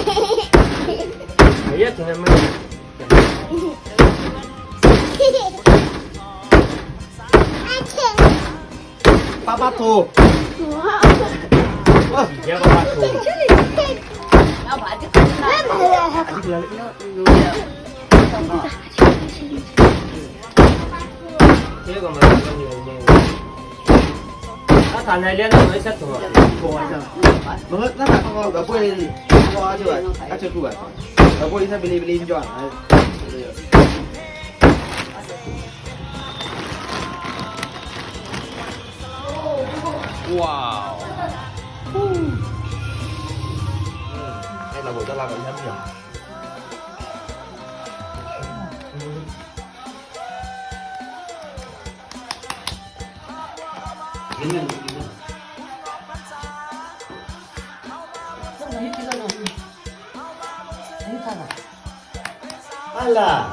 Ayo, jangan main. Papato. Wah, dia papato. Dia gambar. ຖ້າຖານໃນເລື່ອງນັ້ນ ໄດ້ສັດຕົວ ບໍ່ວ່າຈະ ເບິ່ງ ຖ້າຖານຂອງເຮົາກໍບໍ່ໄດ້ ບໍ່ວ່າຈະ ອາດຈະກວດ ກໍບໍ່ໄດ້ ຖ້າໄປເລີນ ໄປເລີນຍ້ອນ ວ້າວ ໃຫ້ລະບົບຕ້ອນຮັບກັນແທ້ Alah.